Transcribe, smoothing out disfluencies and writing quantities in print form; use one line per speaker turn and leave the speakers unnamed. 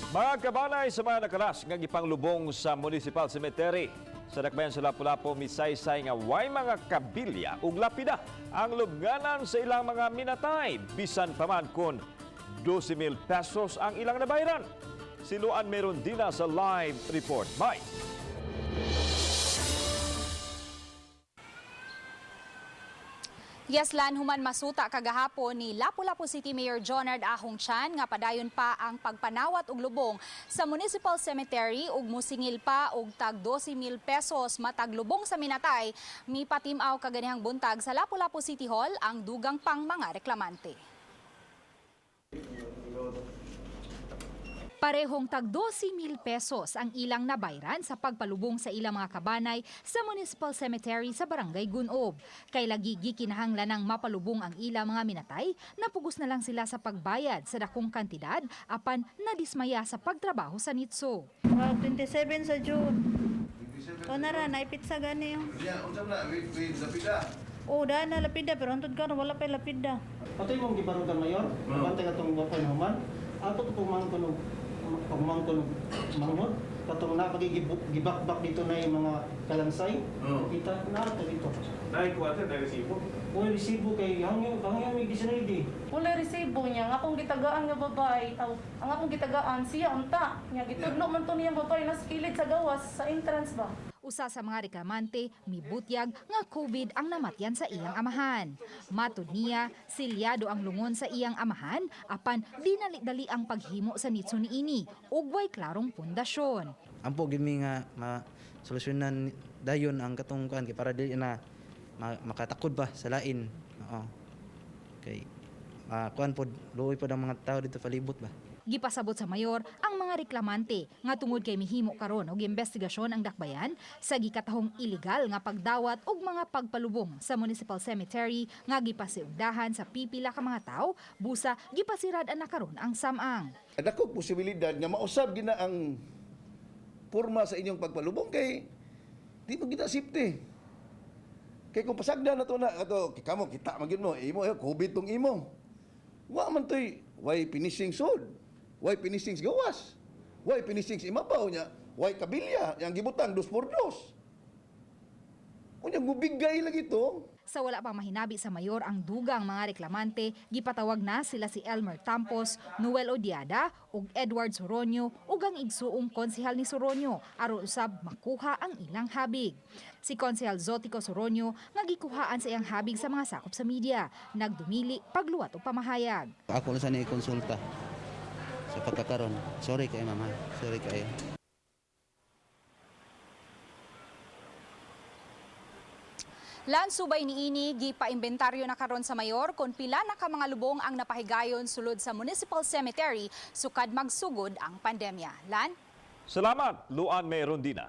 Mga kabanay sa mga nakalas nga gipanglubong sa Municipal Cemetery sa Dakbayan sa Lapu-Lapu, misaysay nga way mga kabilya ug lapida ang lubnganan sa ilang mga minatay, bisan pa man kun 12,000 pesos ang ilang nabayran. Siluan meron din na sa live report. Bye!
Yes, Lan, human masuta kagahapon ni Lapu-Lapu City Mayor Jonard Ahong Chan nga padayon pa ang pagpanawat og lubong sa Municipal Cemetery ug musingil pa og tag 12,000 pesos matag lubong sa minatay, mipatim-aw kaganihang buntag sa Lapu-Lapu City Hall ang dugang pang mga reklamante. Parehong tag 12,000 pesos ang ilang nabayran sa pagpalubong sa ilang mga kabanay sa Municipal Cemetery sa Barangay Gunob. Kay lagi gikinahanglan ng mapalubong ang ilang mga minatay, napugos na lang sila sa pagbayad sa dakong kantidad apan nadismaya sa pagtrabaho sa nitso.
Wow, 27 sa June. O nara, naipit sa gani yung.
Yeah, unsa man na with lapida.
O, daan na lapida, pero antod ka wala pa lapida.
Patuloy mong gibarugan, Mayor, bantay katong wapoy na human. Ato to pumangko og pagmangko og manghod katong napagigibakbak dito na yung mga kalansay. Kita na to dito.
Dahil kuha sir, dahil resibo.
Uy, resibo kay hangyo hangyo may gisinaydi.
Wala resibo niya, ang akong gitagaan nga babae, aw, ang akong gitagaan siya unta. Nya gitudlo man to niyang babae nas kilid sa gawas sa entrance ba.
Usa sa mga reklamante, mibutyag nga COVID ang namatyan sa iyang amahan. Matud niya, silyado ang lungon sa iyang amahan apan dinali-dali ang paghimo sa nitso niini ug way klarong pundasyon.
Ampo gid mi nga ma solusyonan dayon ang katong kuan kay para dili na makatakod ba sa lain. Oo. Kay kuan pod, luoy pod ang mga tao dito palibot ba.
Gipasabot sa mayor ang mga reklamante nga tungod kay mihimo karon og investigasyon ang dakbayan sa gikatahong iligal nga pagdawat og mga pagpalubong sa Municipal Cemetery nga gipasiugdahan sa pipila ka mga tawo, busa gipasirad na karon ang samang.
Dako posibilidad nga mausab gina ang porma sa inyong pagpalubong kay di mo kita safety. Kay kung pasagdan na to na ato kamo kita man gyud mo imo eh, COVID tong imo. Wa man toy way finishing sod. Way finishing sa gawas. Way finishing sa imabaw niya, way kabilya yang gibutang dos por dos. Unya gubigay lagi to.
Sa wala pang mahinabi sa mayor ang dugang mga reklamante, gipatawag na sila si Elmer Tampos, Noel Odiada ug Edward Soronio ug ang igsuong konsehal ni Soronio aron usab makuha ang ilang habig. Si Konsehal Zotico Soronio nga gikuhaan sa iyang habig sa mga sakop sa media, nagdumili pagluwat og pamahayag.
Ako lang sa ni konsulta sa pagkakaron. Sorry kay mama. Sorry kayo.
Lan, subay niini, gipaimbentaryo na karon sa mayor kung pila na ka mga lubong ang napahigayon sulod sa Municipal Cemetery sukad magsugod ang pandemya. Lan?
Salamat, Luan May Rondina.